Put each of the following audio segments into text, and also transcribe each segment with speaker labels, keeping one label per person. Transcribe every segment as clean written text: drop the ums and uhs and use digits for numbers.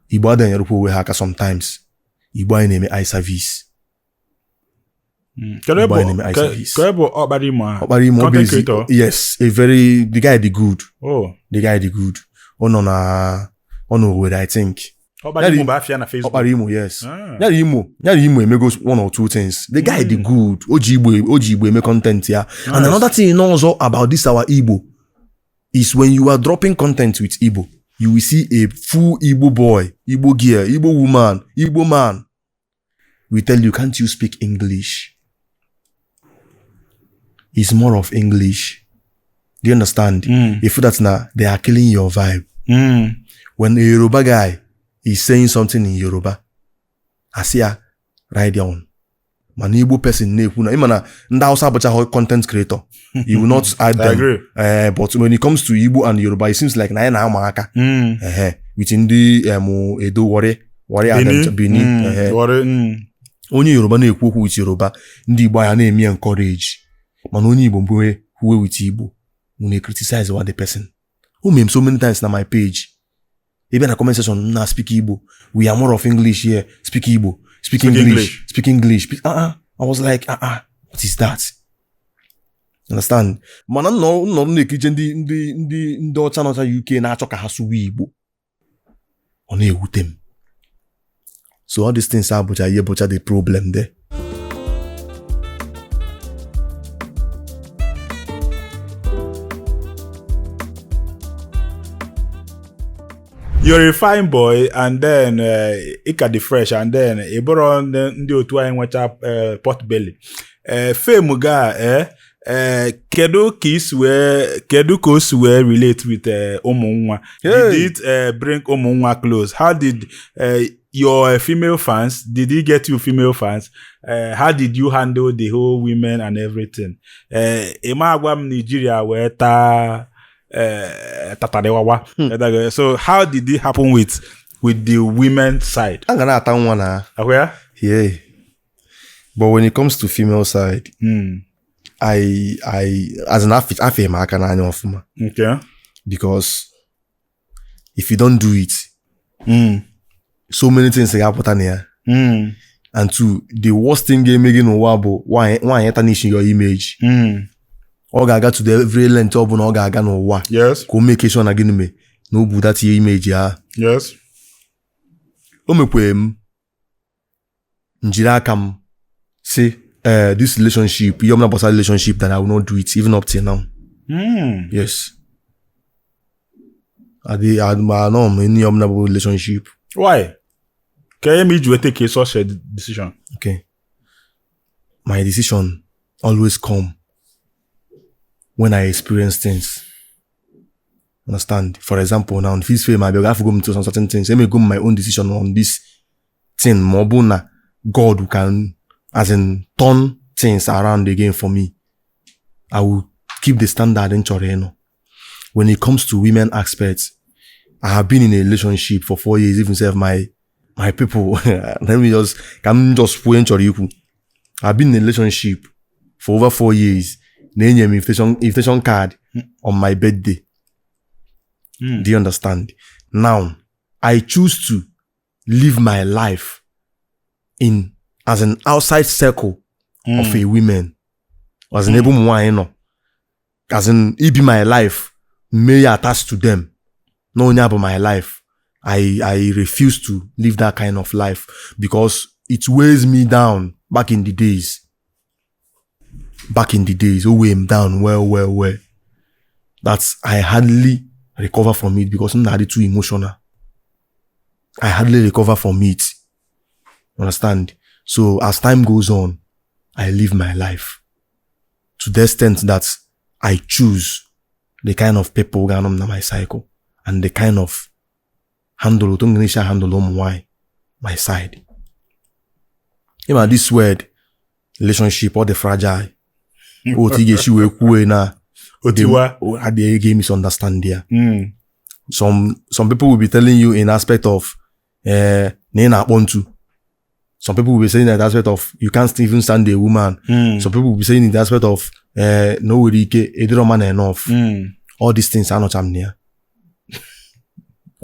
Speaker 1: Igbo adịghị enyerụkwa onwe ha aka sometimes. Igbo anyị na-eme eye service.
Speaker 2: Kedu
Speaker 1: Igbo anyị na-eme eye
Speaker 2: ebe
Speaker 1: service.
Speaker 2: kedu ebe Ọkpara Imo ahụ?
Speaker 1: Ọkpara Imo
Speaker 2: Content
Speaker 1: bụ
Speaker 2: creator?
Speaker 1: Yes, a very the guy dị good.
Speaker 2: Oh.
Speaker 1: The guy dị good. Ọ nọ na ọ nọ Owerri, I think.
Speaker 2: Ọkpara Imo bụ afịa na Facebook.
Speaker 1: Ọkpara Imo, yes.
Speaker 2: Ah.
Speaker 1: Nyara Imo emego one or two things. The guy dị good. O ji Igbo eme content ya. And
Speaker 2: Nice.
Speaker 1: another thing ọzọ about this our Igbo is when you are dropping content with Igbo, you will see a full Igbo boy, Igbo girl, Igbo woman, Igbo man will tell you, can't you speak English? It's more of English. Do you understand?
Speaker 2: Mm.
Speaker 1: If that's now, they are killing your vibe.
Speaker 2: Mm.
Speaker 1: When a Yoruba guy is saying something in Yoruba, asị ya write down. Mana Igbo person na-ekwu na ịma na ndị Hausa abụchaghị content creator. You will not add
Speaker 2: I
Speaker 1: them.
Speaker 2: agree.
Speaker 1: But when it comes to Igbo and Yoruba, it seems like na anyị na-ama aka.
Speaker 2: Mm.
Speaker 1: Ehe, with ndị Edo Warri, Warri and
Speaker 2: Benin.
Speaker 1: Benin.
Speaker 2: Mm.
Speaker 1: Ehe.
Speaker 2: Warri, mm.
Speaker 1: Onye Yoruba na-ekwu okwu with Yoruba, ndị Igbo anya na-eme encourage. Mana onye Igbo mgbe kwuwe with Igbo, unu criticize what the person. O mere m so many times na my page. Ị bịa na comment section m na speak Igbo. We are more of English here. Speak Igbo. Speak
Speaker 2: Speak
Speaker 1: English.
Speaker 2: English.
Speaker 1: Speak English. I was like, what is that? Understand? Mana nnọọ nnọọ m na-ekije ndị ọcha nọcha UK na-achọ ka ha sụwa Igbo. Ọ na-ewute m. So all these things abụcha ihe bụcha the problem there.
Speaker 2: You're a fine boy, and then ị ka dị fresh, and then ị bụrụ ndị otu anyị nwecha pot belly. Fame ga kedu ka i si wee kedu ka o si wee relate with ụmụ nwa?
Speaker 1: Hey.
Speaker 2: Did it bring ụmụ nwa close? How did your female fans, did it get you female fans? How did you handle the whole women and everything? Ị ma agwa m Nigeria wee taa tatariwawa. So how did it happen with the women side?
Speaker 1: A ga na-ata nwa na.
Speaker 2: Okay?
Speaker 1: Yeah. But when it comes to female side,
Speaker 2: Mm.
Speaker 1: I as an afị m aka n'anya ọfụma.
Speaker 2: Okay.
Speaker 1: Because if you don't do it,
Speaker 2: Mm.
Speaker 1: so many things ga-apụta na ya.
Speaker 2: Mm.
Speaker 1: And two, the worst thing ga-eme gị n'ụwa bụ nwaanyị tarnish your image.
Speaker 2: Mm.
Speaker 1: Ọ ga-aga to the every length ọ bụla ọ ga-aga n'ụwa.
Speaker 2: Yes.
Speaker 1: Ka o make sure na gịnị mee na o bu that image ya.
Speaker 2: Yes.
Speaker 1: O mekwee m njiri aka m si this relationship, ihe ọbụla gbasara relationship, that I will not do it even up till now.
Speaker 2: Mm.
Speaker 1: Yes. Anọ m any ọbụla bụ relationship.
Speaker 2: Why? Ka ihe ma iji wee take such a decision?
Speaker 1: Okay. My decision always come when I experience things. Understand? For example, now, this fame, I have to go into some certain things. Let me go my own decision on this thing. Ma ọ bụ na God can, as in, turn things around again for me. I will keep the standard in chọrọ ịnọ. When it comes to women aspects, I have been in a relationship for 4 years, even self my people. Let me just, ka m just kwuo ihe m chọrọ ikwu. I've been in a relationship for over 4 years. Na-enye m invitation card on my birthday.
Speaker 2: Mm.
Speaker 1: Do you understand? Now, I choose to live my life in as an outside circle of a woman. As in ebe ụmụ nwaanyị nọ. As in, it be my life, may attached to them. No onye abụ my life. I refuse to live that kind of life because it weighs me down back in the days. Back in the days, it weigh me down well, well, well. That's, I hardly recover from it because I'm not too emotional. I hardly recover from it. Understand? So as time goes on, I live my life to the extent that I choose the kind of people who are on my cycle and the kind of handle, otu m ga-esi handle ụmụ nwanyị my side. You know, this word, relationship, all the fragile. Otu ị ga-esi wee kwuo na
Speaker 2: Otiwa.
Speaker 1: They ga misunderstand ya.
Speaker 2: Mm.
Speaker 1: Some people will be telling you in aspect of na ị na-akpọ ntu. Some people will be saying in the aspect of you can't even stand a woman.
Speaker 2: Mm.
Speaker 1: Some people will be saying in the aspect of na o nwere ike ịdịrọ man enough.
Speaker 2: Mm.
Speaker 1: All these things anọcha m na ya.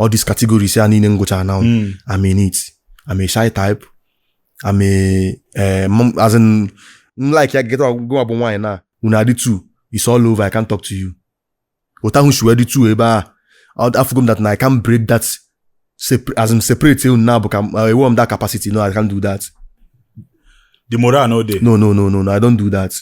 Speaker 1: All these categories ya niile ngụcha now, I'm in it. I'm a shy type. I'm a as in like ya get go bụ nwaanyị na unu adị two, it's all over. I can't talk to you. Otu ahụ si wee dị two ebe a, afụgo m that na I can't break that as in separate unu na bụ ka enwe m that capacity. No, I can't do that.
Speaker 2: The moral no dey.
Speaker 1: No, no, no, no, no, I don't do that.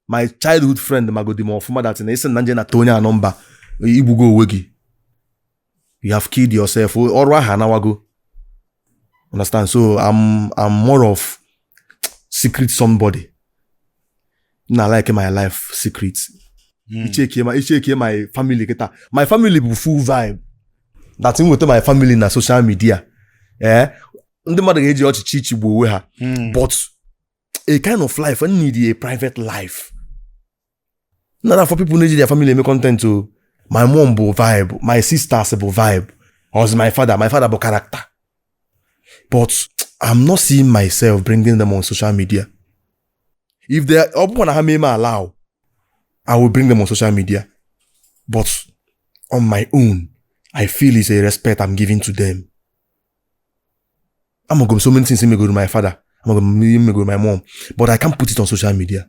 Speaker 1: My childhood friend magodi m ọfụma that na isi na nje na onye a nọmba, igbugo onwe gị, you have killed yourself. Ọrụ ahụ anawago. Understand? So I'm more of secret somebody na like my life secret. Ichekie my family kịta, my family bụ full vibe that nweta my family na social media, ndị mmadụ ga-eji ọchịchị ichigbu onwe ha. But a kind of life I need, a private life. Not for people na-eji their family eme content o. My mom bụ vibe, my sisters bụ vibe, or my father bụ character, but I'm not seeing myself bringing them on social media. If they, ọ bụkwa na ha mee m allow, I will bring them on social media, but on my own, I feel it's a respect I'm giving to them. Amago m so many things emegoro my father, amago m ihe megoro my mom, but I can't put it on social media.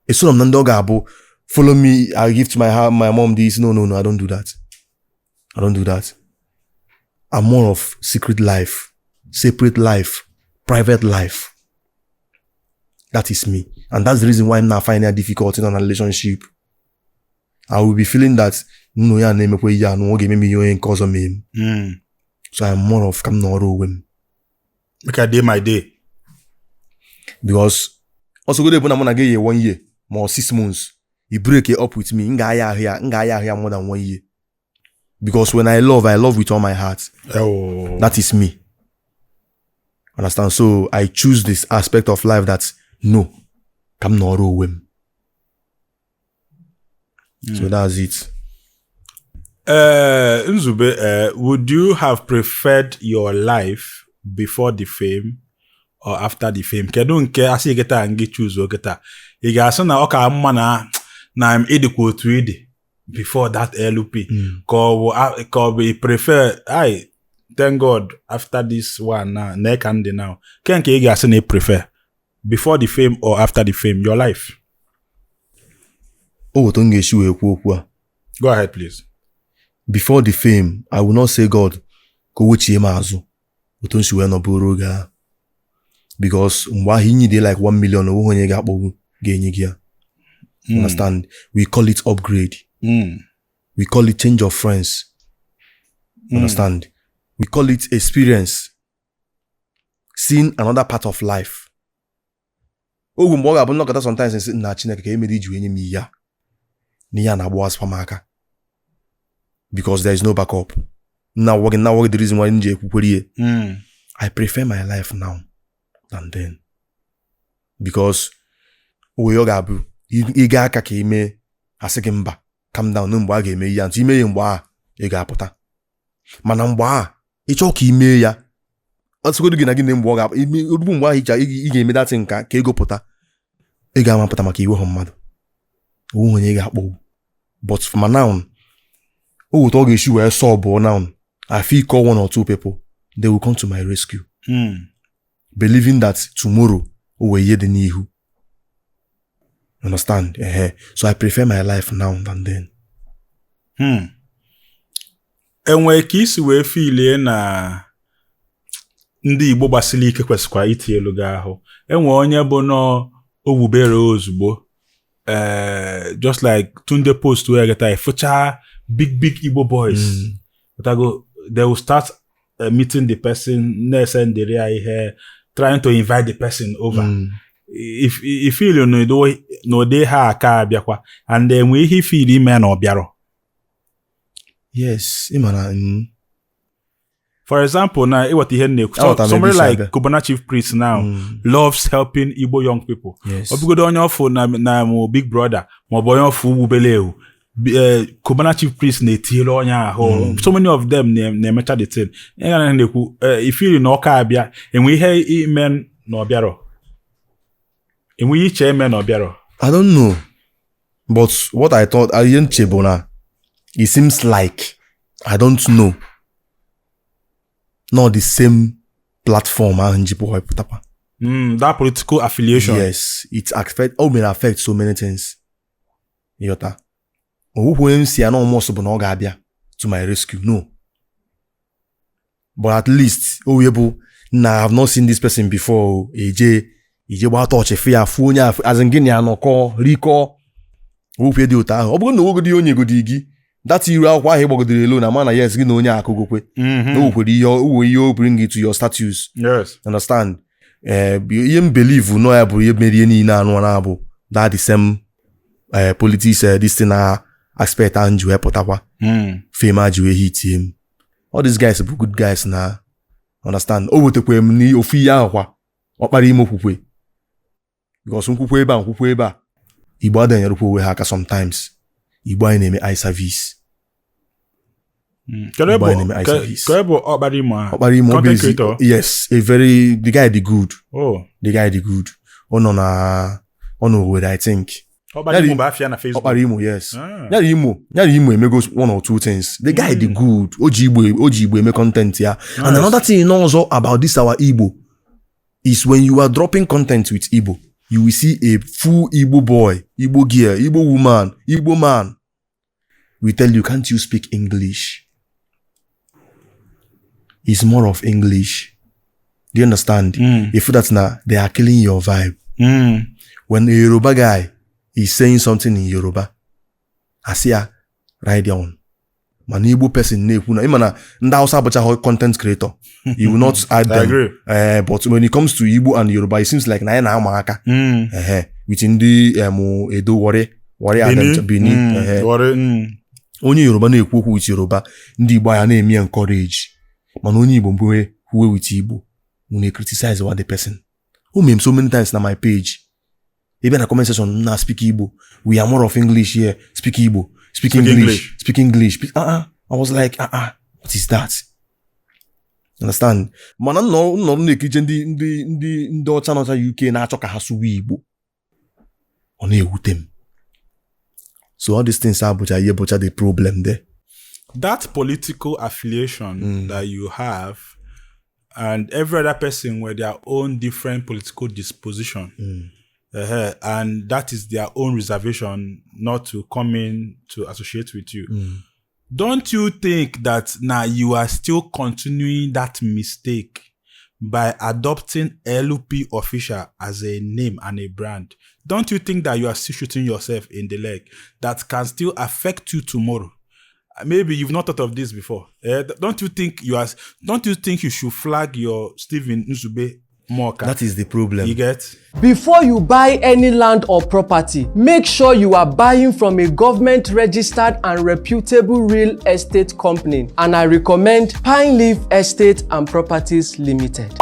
Speaker 1: Esoro m na ndị ọ ga-abụ, "Follow me, I give to my mom this." No, no, no, I don't do that. I don't do that. I'm more of secret life, separate life, private life. That is me, and that's the reason why I'm not finding it difficult in a relationship. I will be feeling that no, ya na-emekwa ihe anụ ọ ga-eme m ihe onye nke ọzọ mee m. So I'm more of ka m nọrọ onwe m.
Speaker 2: Make I dey my day.
Speaker 1: Because ọsọgodo bụ na mụ na gị yi one year ma ọ 6 months, you break it up with me, m ga-aya ahụ ya, m ga-aya ahụ ya more than one year, because when I love, I love with all my heart.
Speaker 2: Oh.
Speaker 1: That is me. Understand? So I choose this aspect of life that no, ka m nọrọ onwe m. So that's it.
Speaker 2: Nzube, would you have preferred your life before the fame or after the fame? Kedu nke asị kịta ngị choose kịta? Ị ga-asị na ọ ka mma na ịdịkwa otu ịdị before that LP, ka ọ bụ ị prefer, I thank God after this one now na ka ndị now ke nke ị ga-asị na ị prefer, before the fame or after the fame, your life?
Speaker 1: O otu m ga-esi wee kwuo okwu a.
Speaker 2: Go ahead, please.
Speaker 1: Before the fame, I will not say God ka o wechie m azụ otu m si wee nọbụrụ oge ahụ, because mgbe ahụ inyi dị like 1 million, onweghị onye ga-akpọgbu ga-enye gị ya. Understand? We call it upgrade. We call it change of friends. Understand? We call it experience, seeing another part of life. Ogwu mgbe ọ ga-abụ nnọkọta sometimes, nsị na Chineke ka emere iji wee nye m ihe a na ihe a na-agbawasịkwa m aka, because there is no backup. Na work the reason why m ji ekwukwere ihe. I prefer my life now than then, because owe ọ ga-abụ ịga aka ka ime asị gị mba, calm down, mgbe a ga-eme ihe a ntụ ime ya, mgbe a ị ga-apụta, mana mgbe a ịchọ ka ime ya, ọsịgodo gị na gị na mgbe ọ ga ime mgbe ahụ ị ga-eme datị nka ka ego pụta, ị ga-amapụta maka iwe hụ mmadụ onwe onye ị ga-akpọ. But ma now, o weta ọ ga-esi wee solve now, I feel call one or two people, they will come to my rescue, believing that tomorrow o wee ihe dị n'ihu. Understand? Ehe. So I prefer my life now than then.
Speaker 2: Enwee ka isi wee filie na ndị Igbo gbasiri ike kwesịkwa iti elu gị ahụ, enwe onye bụ nọọ owubere ozugbo, just like Tunde post wee geta ịfụcha big big Igbo boys. Ghọtago? They will start meeting the person, na-esendịrị ya ihe, trying to invite the person over. If feel n'ụdị ha aka abịakwa and enwe ihe ifeel ime na ọ bịarọ.
Speaker 1: Yes, ị ma na
Speaker 2: For example, na ịghọta ihe m na-ekwu.
Speaker 1: Aghọtara m ebe
Speaker 2: Somebody
Speaker 1: isi
Speaker 2: like
Speaker 1: abịa.
Speaker 2: Cubana Chief Priest now loves helping Igbo young people. Ọ bụgodo onye ọfụ na mụ Big Brother maọbụ onye ọfụ wubele ewu, Cubana Chief Priest na-etinyere onye ahụ. So many of them na-emecha the thing. Ị ga na-ekwu, ifiri na ọka abịa, enwe ihe ime na ọbịarọ, enwe ihe iche eme na ọbịarọ.
Speaker 1: I don't know, but what I thought, ihe nche bụ na it seems like, I don't know. Not the same platform ahụ njipụ wepụtakwa.
Speaker 2: That political affiliation.
Speaker 1: Yes, it affect, o mere affect so many things. Ịghọta? Owukwu onye m si ya na ọmọsọ bụ na ọ ga-abịa to my rescue. No. But at least o wee bụ na I have not seen this person before o. Eje ije gbaa tọọchị fụ ya fụ onye a as in gịnị anọkọ rikọ owukwu dị otu ahụ ọ bụrụ na owegodi onye godi gị data iru akwụkwọ ahụ ịgbagodoro elu na ma na yes gị na onye akụgokwe na o nwekwere ihe o nwere ihe o bring you to your status.
Speaker 2: Yes.
Speaker 1: Understand? Eh, ihe m believe nọ ya bụ ihe mere ihe niile anụ na-abụ that the same politics this thing na aspect ahụ ji wee pụtakwa fame a ji wee hitie m. All these guys bụ good guys na understand o wetakwa m n'ofu ihe ahụ kwa ọkpara ime okwukwe because nkwukwe ebe a nkwukwe ebe a Igbo adịghị enyerụkwa onwe ha aka sometimes. Igbo anyị na-eme eye service.
Speaker 2: Kedu
Speaker 1: Igbo anyị na-eme eye service.
Speaker 2: Kedu ebe ọkpara imo ahụ?
Speaker 1: Ọkpara imo
Speaker 2: Content
Speaker 1: bụ
Speaker 2: creator?
Speaker 1: Yes, a very the guy dị good.
Speaker 2: Oh.
Speaker 1: The guy dị good. Ọ nọ na ọ nọ Owerri, I think.
Speaker 2: Ọkpara imo bụ afịa na Facebook.
Speaker 1: Ọkpara imo, yes.
Speaker 2: Ah.
Speaker 1: Nyara imo emego one or two things. The guy dị good. O ji Igbo eme content ya. And
Speaker 2: Nice.
Speaker 1: another thing ọzọ about this our Igbo is when you are dropping content with Igbo, you will see a full Igbo boy, Igbo girl, Igbo woman, Igbo man we tell you, can't you speak English? It's more of English. Do you understand?
Speaker 2: Mm.
Speaker 1: If that's now, they are killing your vibe. When a Yoruba guy is saying something in Yoruba, I see ya right down. Mana Igbo person na-ekwu na ịma na ndị Hausa abụchaghị content creator. You will not add
Speaker 2: I
Speaker 1: them.
Speaker 2: agree.
Speaker 1: But when it comes to Igbo and Yoruba, it seems like na anyị na-ama aka. Ehe, with ndị Edo Warri, Warri and
Speaker 2: Benin.
Speaker 1: Benin. Ehe.
Speaker 2: Warri.
Speaker 1: Onye Yoruba na-ekwu okwu with Yoruba, ndị Igbo anya na-eme ya encourage. Mana onye Igbo mgbe kwuwe with Igbo, unu criticize what the person. O mere m so many times na my page. Ị bịa na comment section na speak Igbo. We are more of English here. Speak Igbo. Speak
Speaker 2: Speak
Speaker 1: English.
Speaker 2: English.
Speaker 1: Speak English. Speak, uh-uh. I was like, uh-uh, what is that? Understand? Mana nnọrọ nnọrọ na-ekirije ndị ọcha nọcha UK na-achọ ka ha sụwa Igbo. Ọ na-ewute m. So all these things abụcha ihe bụcha the problem there.
Speaker 2: That political affiliation that you have, and every other person with their own different political disposition, and that is their own reservation not to come in to associate with you. Don't you think that now you are still continuing that mistake by adopting LP Official as a name and a brand? Don't you think that you are still shooting yourself in the leg that can still affect you tomorrow? Maybe you've not thought of this before. Don't you think you are? Don't you think you should flag your Stephen Nzube Muoka?
Speaker 1: That is the problem.
Speaker 2: You get?
Speaker 3: Before you buy any land or property, make sure you are buying from a government registered and reputable real estate company. And I recommend Pine Leaf Estate and Properties Limited.